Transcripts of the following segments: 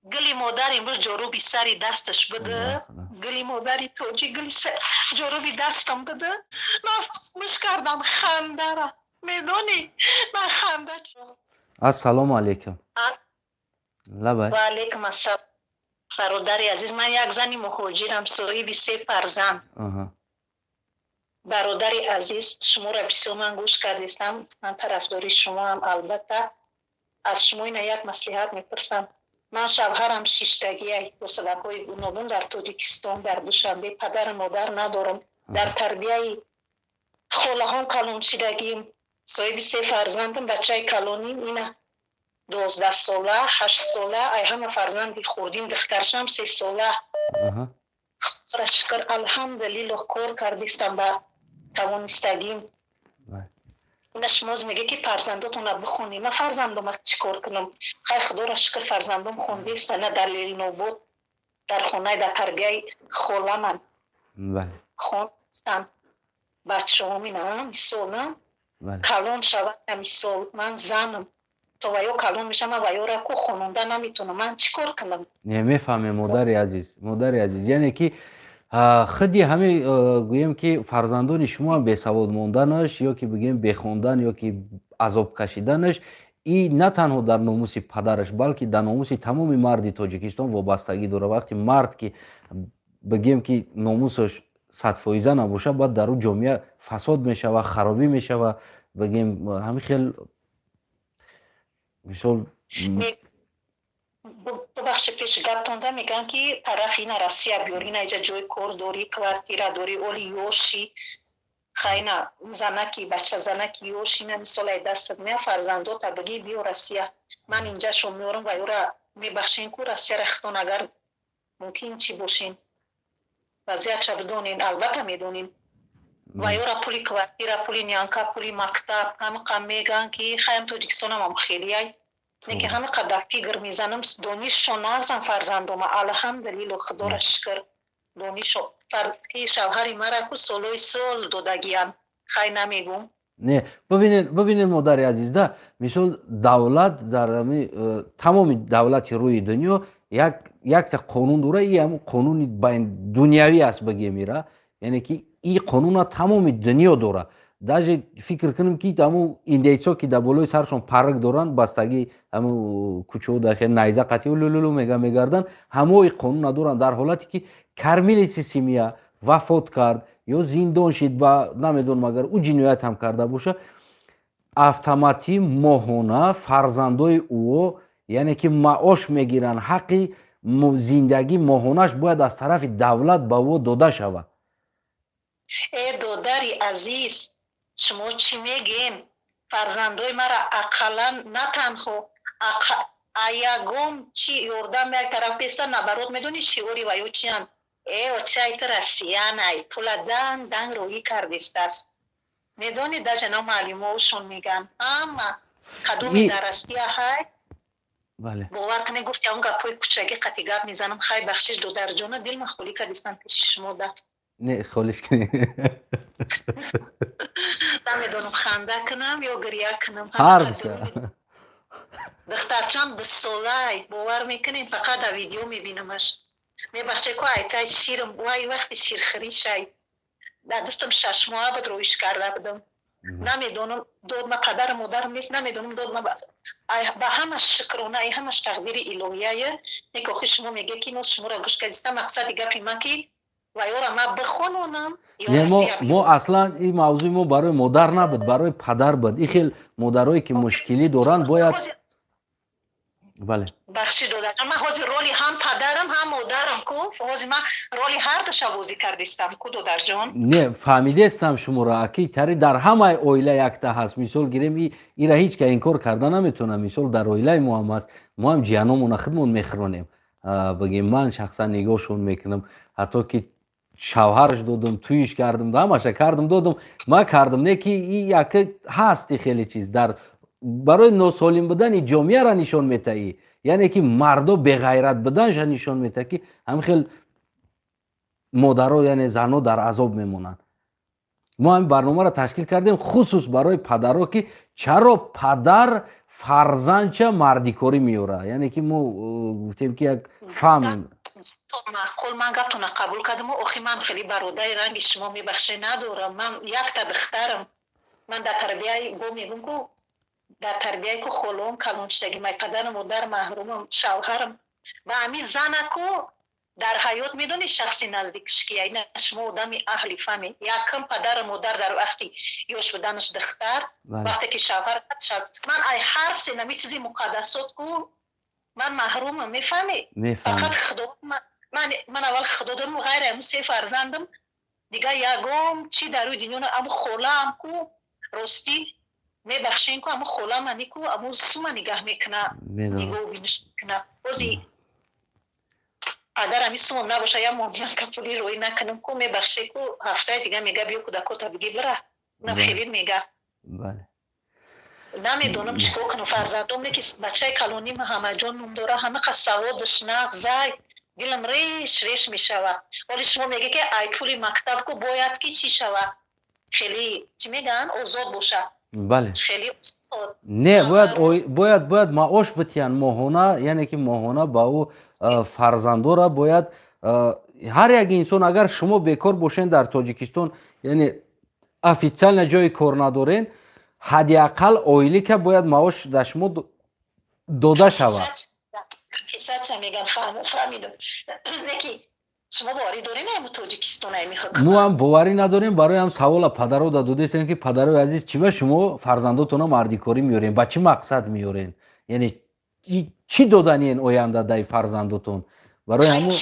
Гули модар имрӯз ҷоруби сари дасташ буда, гули модари тоҷик гули ҷоруби дастам буда. Ман фаромӯш кардам хандара, медонӣ, ман ханда. Ассалому алайкум, лабай. Ва алайкум ассалом, бародари азиз. Ман як зани муҳоҷирам, соҳиби се фарзанд. Бародари азиз, шуморо бисёр ман гӯш кардистам, ман тарафдори шумоам. Албатта, аз шумо ина як маслиҳат мепурсам. Ман шавҳарам шиштагиай бо сабабҳои гуногун дар Тоҷикистон, дар Душанбе. Падару модар надорам, дар тарбияи холаҳом калоншидагим, соҳиби се фарзандам. Бачаи калоним ина 12-сола, 8-сола, ай ҳама фарзанди хурдин духтаршам 3-сола. Худоро шукр, алҳамдулиллоҳ, кор кардистам ба тавонистагим. Ина шумо меге, ки фарзандотонро бихонӣ. Ман фарзандома чӣ кор кунам? Хай, худоро шукр, фарзандом хондеста, на дар Ленинобод, дар хонаи, дар тарбияи холаман хонстан бачаҳом. Ина мисол, на калон шавад, мисол, ман занам, то ваё калон мешавам, ман ваёра ку хононда наметавонам. Ман чӣ кор кунам? Не, мефаҳмем, модари азиз, модари азиз. Яъне ки худи ҳамин, гӯем ки фарзандони шумо бесавод монданаш ё ки бигӯем бехондан ё ки азоб кашиданаш, и на танҳо дар номуси падараш, балки дар номуси тамоми марди Тоҷикистон вобастагӣ дорад. Вақте мард ки, бигӯем ки, номусаш 100-фоиза набошад, баъд дар ӯ ҷомеа фасод мешава, харобӣ мешава, бигӯем, ҳамин хел мисол. Бубахшед, пеши гаптонда мегӯянд, ки тарафи ина Россия биёр, ина иҷа ҷои кор дорӣ, квартира дорӣ, оли ёши. Хайна занаки, бача занаки ёш, ина мисол ай дастат мея, фарзандота бигӣ, биё Россия, ман инҷашо меорам ва ёра мебахшен ку Россияра хитон. Агар мумкин чӣ бошен, вазъиятша бидонен, албатта медонем, ва ёра пули квартира, пули нянька, пули мактаб ҳамиқа мегӯянд, ки хаям Тоҷикистонам хелияй неки ҳами қадар фикр мезанам, донишшо нағзам фарзандома, алҳамдулилло, худоро шукр, донишо ки шавҳари мара ку солҳои сол додагиям, хай, намегум. Не, бибинед, бибинед, модари азиз, да, мисол, давлат дар тамоми давлати рӯи дунё якта қонун дора. И ҳамн қонуни дунявӣ аст, бигем, ира, яъне ки и қонуна тамоми дунё дора. Даже фикр кунем, ки ҳамун индейцо, ки дар болои саршон парик доранд, бастагӣ, ҳамун кӯчао дар найза қатӣ лулулу мега мегарданд, ҳамои қонуна доранд. Дар ҳолате ки кормилица семья вафот кард ё зиндон шид, ба намедонам, агар ӯ ҷиноят ҳам карда боша, автоматӣ моҳона фарзандои ӯо, яъне ки, маош мегиранд. Ҳаққи зиндагӣ моҳонаш бояд аз тарафи давлат ба ӯ дода шавад. Э, додари азиз, шумо чӣ мегӯем? Фарзандои мара ақаллан на танҳо ягон чи ёрдам як тараф беста, наоборот, медонӣ шиори ва ё чиянд? Э, очайт россиянай, пула дан дан роҳӣ кардистааст, медонӣ, даже на муаллимоошон мегӯянд, ҳама кадоме дар Россия ҳай. Бовар кунед, гуфти он гапҳои кучагӣ қати гап мезанам. Хай, бахшиш, додарҷона, дилма холӣ кардистам пеши шумо да. Не, холиш кунед. Намедонам, ханда кунам ё гиря кунам. Ҳардуша. Духтарчам 2-солай, бовар мекунем, фақат дар видео мебинамаш. Мебахшед ку, айтай ширам, вай вақти ширхӯришай дар дастам 6 моҳа буд, роиш карда будам. Намедонам, додма падару модарам нест, намедонам, додма. Ба ҳамаш шукрона, ай ҳамаш тақдири илоҳияе. Нек охи шумо меге, ки мо шуморо гӯш кардистам. Мақсади гапи ман, ки ваёра ман бихононам. Мо аслан ин мавзӯи мо барои модар набуд, барои падар буд. Ин хел модарое ки мушкилӣ доранд, бояд, бале. Бахши, додарҷон, ман ҳозир роли ҳам падарам, ҳам модарам ку. Ҳозир ман роли ҳардуша бозӣ кардистам ку, додарҷон. Не, фаҳмидестам шуморо, аки тари дар ҳамаи оила якта ҳаст. Мисол гирем, ира ҳеҷ ка инкор карда наметавонам. Мисол, дар оилаи мо ҳам ҳаст, мо ҳам ҷияномона худмон мехӯронем, бигем, ман шахсан нигоҳшон мекунам, ҳатто ки шавҳараш додум, туиш кардам, ҳамаша кардам, додум, ман кардам. Не ки и яка ҳасти хеле чиз дар барои носолим будани ҷомеаро нишон метаҳӣ, яъне ки мардо беғайрат буданша нишон метаҳ, ки ҳамин хел модаро, яъне занҳо дар азоб мемонанд. Мо ҳамин барномаро ташкил кардем хусус барои падаро, ки чаро падар Фарзандча мардикорӣ меёра, яъне ки мо гуфтем, ки як фаҳмем. Маъқул, ман гаптона қабул кардаму охи ман хеле бародари ранги шумо, мебахше, надорам. Ман якта духтарам. Ман дар тарбияи, бо мегум ку, дар тарбияи ку холом калон шудагӣ, май падару модар маҳрумам, шавҳарам ба ҳамин занаку дар ҳаёт, медонӣ, шахси наздикш ки ина шумо одами аҳли фаҳме, якм падару модар дар вақти ёш буданаш духтар, вақте ки шавҳар, ман ай ҳар се нами чизи муқаддасот ку ман маҳрумам, мефаҳмӣ? Фақат худо, ман аввал худо дорам, ғайри ҳамун се фарзандам дигар ягон чи дар рӯи дунё. Аму холаам ку, ростӣ, мебахшен ку, аму холаамани ку, аму сума нигаҳ мекуна, нигоҳу биниш мекуна. Бози агар ҳами сумам набоша, як моҳ пули роӣ накунам ку, мебахше ку, ҳафтаи дига мега: «Биё, кӯдакота биги, бира». Унам хеле мега. Намедонам чӣ кор кунам. Фарзандом ки бачаи калоним ҳамаҷон ном дора, ҳама қас саводаш нағз, зай дилам реш реш мешава. Ҳоли шумо меге, ки ай пули мактаб ку бояд ки чӣ шава, хеле чӣ мегӯянд, озод боша. Бале. Хеле. Не, бояд маош битиҳанд моҳона, яъне ки моҳона ба ӯ фарзандора бояд ҳар як инсон. Агар шумо бекор бошен дар Тоҷикистон, яъне официально ҷои кор надорен, ҳадди ақал ойлика бояд маош дар шумо дода шавад. Компенсация меган, фаҳмидам. Неки шумо боварӣ дорем ами Тоҷикистон ами? Мо ҳам боварӣ надорем. Барои ҳам савола падаро додестем, ки падарои азиз, чӣ ба шумо фарзандотонро мардикорӣ меёрем, ба чӣ мақсад меёрем, яъне чӣ доданиен оянда даи фарзандотон? Барои ҳамун.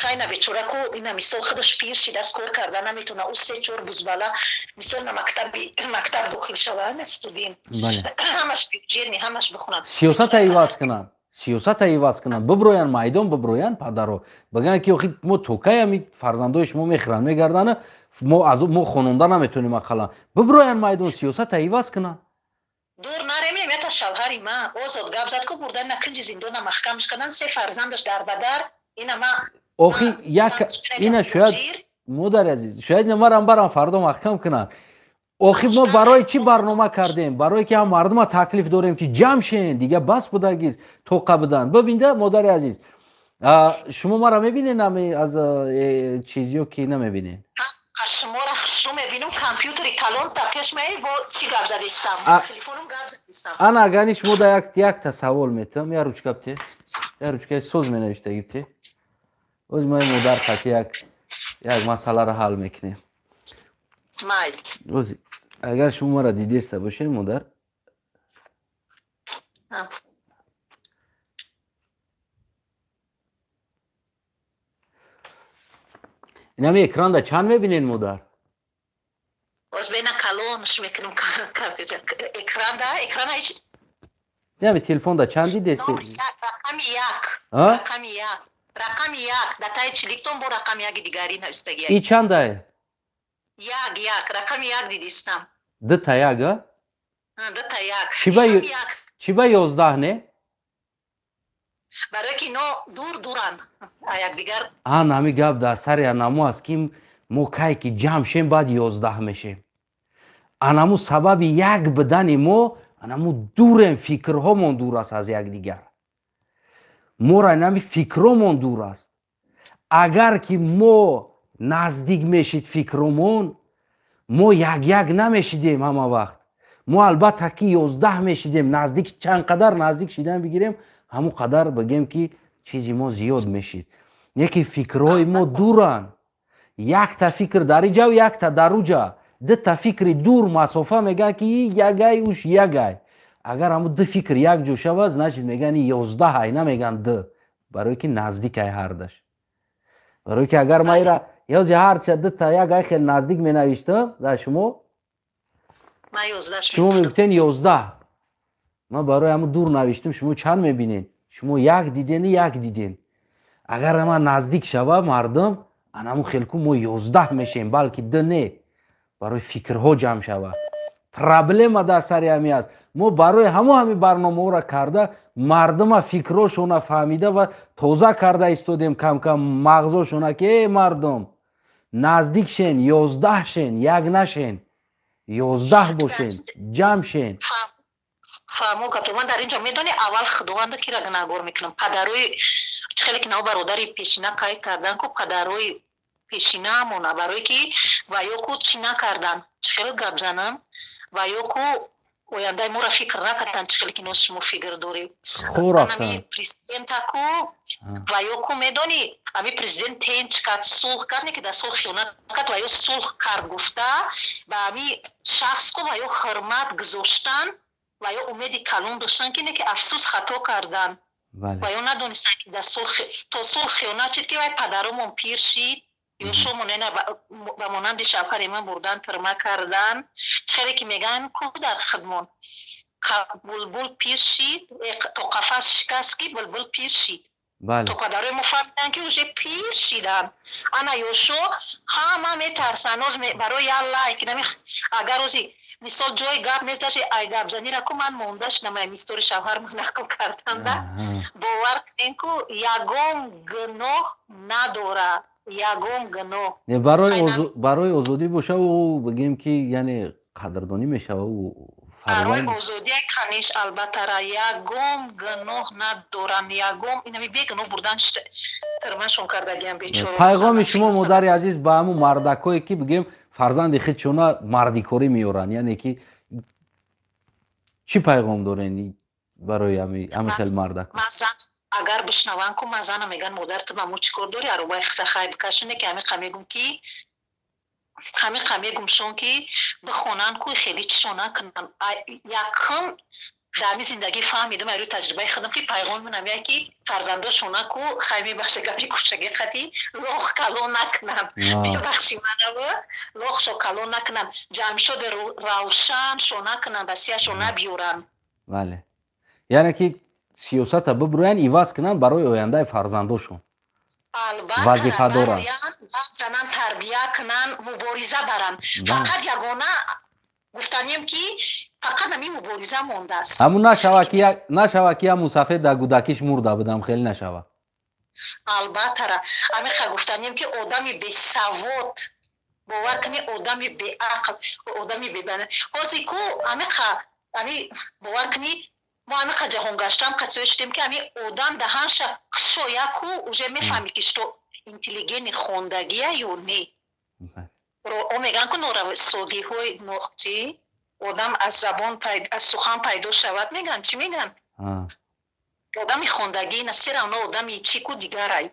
Хайна, бечора ку, ина мисол худаш пир шидааст, кор карда наметавона. Ӯ се чор бузбала, мисол, на мактаби мактаб дохил шава, на студент, ҳамаш бюджетный, ҳамаш бихонад. Сиёсата иваз кунанд, сиёсата иваз кунанд, биброянд майдон, биброянд падаро, бигӯянд, ки охи мо то кай ами фарзандои шумо мехӯранд, мегарданд, мо аз мо хононда наметонем ақаллан. Биброянд майдон, сиёсата иваз кунанд. Дур наремем, ята шавҳари ма озод гап зад ку, бурдан на кунҷи зиндона маҳкамш карданд, се фарзандаш дар бадар. Ина ма Охи як ина шояд, модари азиз, шояд марам барам фардо маҳкам кунанд. Охи мо барои чӣ барнома кардем? Барое ки ҳам мардума таклиф дорем, ки ҷамъ шен, дига бас будагиз тоқа будан. Бибинда, модари азиз, шумо мара мебинед ами аз чизиё ки намебинед? Шуморо хушрӯ мебинам, компютери калон та пеш меи, бо чӣ гап задистам, телефоном гап задистам. Ана, агани шумо да якта савол метавам. Я ручка бте, я ручкаи соз менавиштаги бте. Оз мо модар қати як масъаларо ҳал мекунем. Майли. Оз агар шумо мара дидеста бошед, модар. А. Инами экранда чанд мебинед, модар? Боз бена калонш мекунам компютер экранда, экрана ҳеҷ. Инами телефонда чанд дидест? Рақами як. А? Рақами як, рақами як дар таи чиликтон бо рақами яки дигари навистагия. И чандае? Як, як, рақами як дидистам. Дута як, а? Дута як. Чӣ ба Ишам як. Чӣ ба 11 не? Барое ки ино дур дуранд а якдигар. Ан ҳами гап дар сари анамо аст, ки мо кай ки ҷамъ шем, баъд 11 мешем. Анаму сабаби як будани мо анаму дурем, фикрҳомон дур аст аз якдигар. Моро инами фикромон дур аст. Агар ки мо наздик мешид фикромон, мо як як намешидем ҳама вақт, мо албатта ки 11 мешидем. Наздик, чанд қадар наздик шидан бигирем, ҳамон қадар бигем, ки чизи мо зиёд мешид. Не ки фикрҳои мо дуранд, якта фикр дар иҷав, якта дар уҷа, дута фикри дур, масофа, мегӯянд, ки ягай, уш ягай. Агар ҳамун ду фикр як ҷо шавад, значит мегӯянд 11 ай, намегӯянд ду, барое ки наздикай ҳардаш. Барое ки агар ма ира ёзи ҳарча дута як ай хел наздик менавиштам дар шумо, Ман 11. Шумо мегуфтен 11. Ман барои ҳамун дур навиштам. Шумо чанд мебинед? Шумо як дидени, як диден. Агар ама наздик шава мардум, анаму хелку мо 11 мешем, балки ду не. Барои фикрҳо ҷамъ шава. Проблема дар сари ҳами аст. Мо барои ҳамо ҳами барномаҳоро карда, мардума фикрҳошона фаҳмида ва тоза карда истодем камкам мағзошона, ки э мардум, наздик шен, 11 шен, як нашен, 11 бошен, ҷамъ шен. Фаҳмо гапто. Ман дар ин ҷо, медонӣ, аввал Худованда кира гунаҳгор мекунам? Падарои хеле ки нав бародари пешина қайд кардан ку, падарои пешинаамона, барое ки ва ё ку чӣ накардан, чӣ хеле гап занам, ва ё ку ояндаи моро фикр накардан, чӣ хеле ки ноз шумо фикр доред. Президента ку ва ё ку, медонӣ, ами президент тенч кард, сулҳ кард, не ки дар сулҳ хиёнат кард. Ва ё сулҳ кард гуфта, ба ами шахс ку ва ё ҳурмат гузоштан, ва ё умеди калон доштан, ки не ки, афсӯс, хато кардан. Ва ё надонистан, ки дар сулҳ то сулҳ хиёнат шид, ки вай падаромон пир шид, ё шомон ена ба монанди шавҳари ман бурдан, тирма кардан. Хеле ки мегӯянд ку дар хидмон, булбул пир шид, то қафас шикаст, ки булбул пир шид. То падарои мо фаҳмиданд, ки уже пир шиданд. Ана ёшо ҳама метарсанд оз барои як лайк. Агар ози мисол ҷои гап нест, даже ай гапзанира ку ман монда шудам, ай мистори шавҳар нақл карданда. Бовар кунен ку, ягон гуноҳ надора, ягон гуноҳ. Барои озодӣ боша, ӯ бигем ки, яъне қадрдонӣ мешава ӯ. Барои озодия, каниш, албаттара, ягон гуноҳ надоранд, ягон инами бегуноҳ бурдан, тирмашон кардагиам, бечора. Пайғоми шумо, модари азиз, ба ҳамун мардакое, ки бигем, фарзанди худшона мардикорӣ меоранд, яъне ки чӣ пайғом дорен барои ҳамин хел мардак? Агар бишнаванд ку, ман зана меган: «Модар, ту ба мо чӣ кор дорӣ? Аробаи хита хай бикашоне». Ки ҳамиқа мегум, ки ҳамиқа мегумшон, ки бихонанд ку, хеле чишон накунанд. Якум дар ҳамин зиндагӣ фаҳмидам, ай рӯи таҷрибаи худам, ки пайғоми манам як, ки фарзандошона ку, хай, мебахша, гапи кӯчагӣ қати, лох калон накунанд. Мебахши манава, лохшо калон накунанд, Ҷамшоди равшаншо накунанд, Россияшо набиёранд. Бале, яъне ки сиёсата бибурӯянд, иваз кунанд барои ояндаи фарзандошон. Вазифа доранд, занан тарбия кунанд, мубориза баранд. Фақат ягона гуфтанем, ки фақат ҳамин мубориза мондааст. Ҳамун нашава, ки як мусафед дар кӯдакиш мурда будам, хеле нашава. Албаттара, ҳамиха гуфтанем, ки одами бесавод, бовар кунӣ, одами беақл, одами бебана ҳозир ку ҳамиха ами, бовар кунӣ, мо ҳамиха ҷаҳонгаштам қатсое шудем, ки ҳами одам даҳанша кушоя ку, уже мефаҳмӣ, ки что интеллигенти хондагия ё не. О, мегӯянд ку, норасогиҳои чи одам аз забон, аз сухан пайдо шавад, мегӯянд, чӣ мегӯянд, одами хондагӣ на все равно одами чӣ ку дигарай.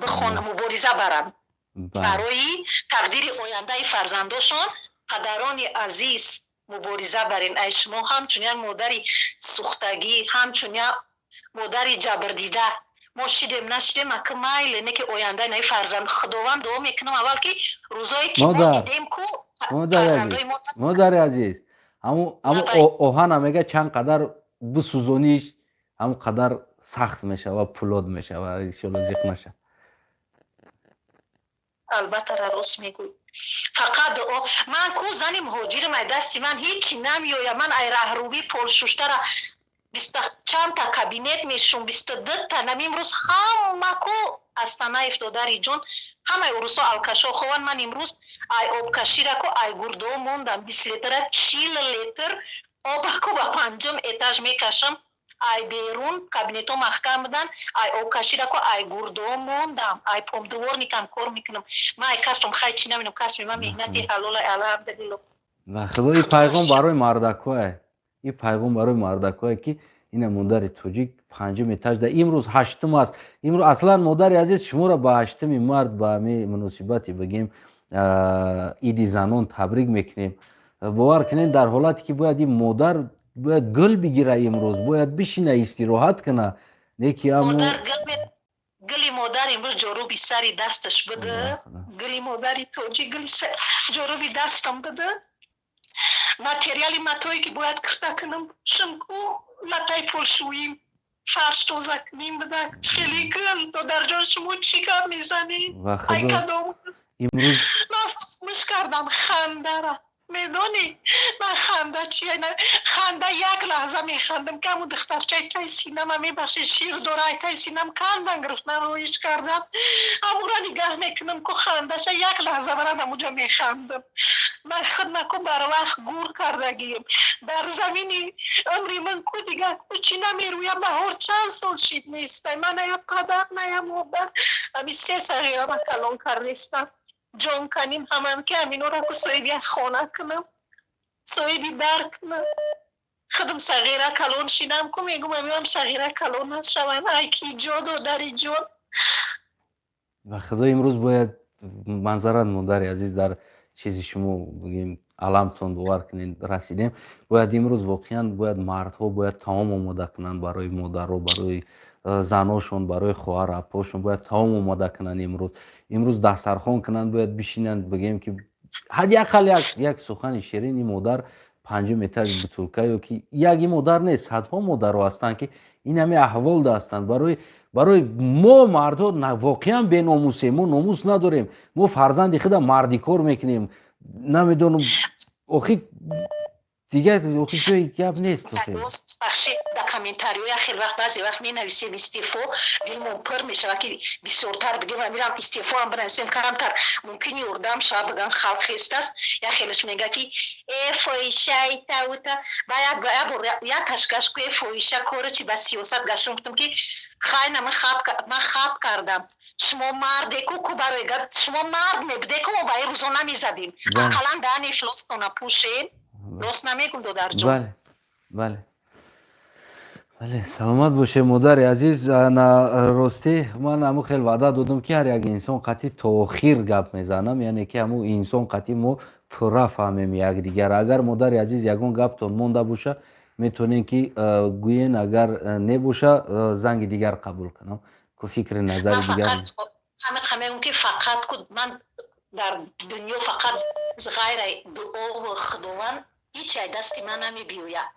Бихон, мубориза баранд барои тақдири ояндаи фарзандошон. Падарони азиз, мубориза барен. Ай шумо ҳамчун як модари сӯхтагӣ, ҳамчун як модари ҷабрдида, мо шидем, нашидем, ака, майле, не ки ояндаи наи фарзанд, Худованд, дуо мекунам аввал, ки рӯзое ки мо дидем ку, фарзандои мо. Модари азиз, ҳамун оҳана мега, чанд қадар бисӯзониш, ҳамун қадар сахт мешава, пулод мешава. Иншолло, зиқ наша. Албатта, рост мегӯй. Фақат дуо. Ман ку зани муҳоҷирам, ай дасти ман ҳичи намеояд. Ман ай раҳрубӣ полшуштара чандта кабинет мешум, 22-та. Нам имрӯз ҳама ку Астанаев, додари ҷон, ҳамаи урусо алкашо хованд. Ман имрӯз ай обкашира ку, ай гурдо мондам. 20 литра, 40 литр обаку ба панҷум этаж мекашам. Ай берун кабинетҳо маҳкам буданд. Ай обкашира ку, ай гурдо мондам. Ай помдворникам кор мекунам. Ман ай касбам хай чӣ намедонам, касби ман меҳнати ҳалол, алҳамдулилло. Ва худо, ин пайғом барои мардакое, ин пайғом барои мардакое, ки ина модари тоҷик панҷум этаж да имрӯз ҳаштум аст. Имрӯз аслан, модари азиз, шуморо ба 8-уми март, ба ҳамин муносибати, бигем, иди занон табрик мекунем. Бовар кунем, дар ҳолате ки бояд ин модар бояд гул бигира, имрӯз бояд бишина, истироҳат куна, не ки амо Гули модар имрӯз ҷоруби сари дасташ буда. Гули модари тоҷик гули ҷоруби дастам буда. Материали матое, ки бояд кирта кунам, шимку латаи полшӯим, фарш тоза кунем буда. Хеле гул, додарҷон, шумо чӣ гап мезанед? Ай кадом имрӯз ман фаромӯш кардам хандара. Медонӣ, ман ханда чия, ханда як лаҳза механдам, ки ҳамун духтарчаи таи синама, мебахшед, шир дора, ай таи синам кандан гирифтан, роиш кардан, ҳамура нигаҳ мекунам ку, хандаша як лаҳза барад, ҳамуҷа механдам. Ман хидма ку барвақт гур кардагием. Дар замини умри ман ку дига ку чӣ намерӯям. Баҳор чанд сол шид, нестай. Ман ная падар, ная модар, ҳами се сағирама калон кардестам. Ҷон каним ҳамам, ки ҳаминора ку соҳиби як хона кунам, соҳиби дар кунам. Худам сағира калон шидам ку, мегум, ҳаминам сағира калон нашаванд. Ай ки ҷо, додари ҷон. Ба худо, имрӯз бояд манзарат, модари азиз, дар чизи шумо бигем, аламтон, бовар кунед, расидем. Бояд имрӯз воқеан бояд мардҳо бояд таом омода кунанд барои модаро, барои заношон, барои хоҳар апошон бояд таом омода кунанд. Имрӯз дастархон кунанд, бояд бишинанд, бигем ки ҳадди ақал як сухани ширини модар, панҷум этаж бутулка ё ки як модар нест, садҳо модаро ҳастанд, ки ин ҳами аҳволда ҳастанд. Барои мо мардҳо воқеан беномусем, мо номус надорем, мо фарзанди худа мардикор мекунем. Намедонам, охи дигар, охи ҷои гап нест. Бахшед, ба комментариҳо як хел вақт, баъзе вақт менависем истеъфо, дилмон пур мешавад, ки бисёртар бигем, амирам истеъфоам бинависем, камтар мумкин ёрдам шава, бигам халқ хестааст. Як хелаш мега, ки э, фоҳиша, итаута. Ба як бор як кашкаш ку, э, фоҳиша, короче, ба сиёсат гаштам. Гуфтам, ки хайна, ман хаб кардам, шумо мардеку ку, барои гап шумо мард мебудеку, мо ба ин рӯзо намезадем. Ақаллан даҳани ифлостона пӯшем. Рост намегум, додарҷон? Бале, саломат бошед, модари азиз. На, ростӣ, ман ҳамун хел ваъда додам, ки ҳар як инсон қатъи то охир гап мезанам, яъне ки ҳамун инсон қатъи мо пурра фаҳмем якдигар. Агар, модари азиз, ягон гаптон монда боша, метавонем ки гӯен, агар небоша, занги дигар қабул кунам ку, фикри назари дигар. Мегӯм, ки фақат ку ман дар дунё фақат ғайра дуову Худованд ҳеҷ ай дасти ман намебиёяд.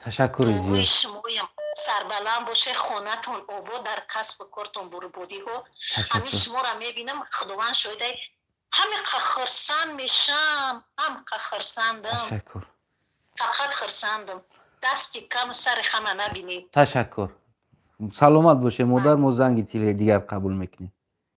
Ташаккури зиёд. Шумоям сарбаланд боше, хонатон обод, дар касбу кортон бурбодиҳо. Ҳамин шуморо мебинам, Худованд шоҳидай, ҳамиқа хурсанд мешам, ҳамиқа хурсандам. Ташаккур. Фақат хурсандам. Дасти кам сари хама набинед. Ташаккур, саломат боше, модар. Мо занги дигар қабул мекунем.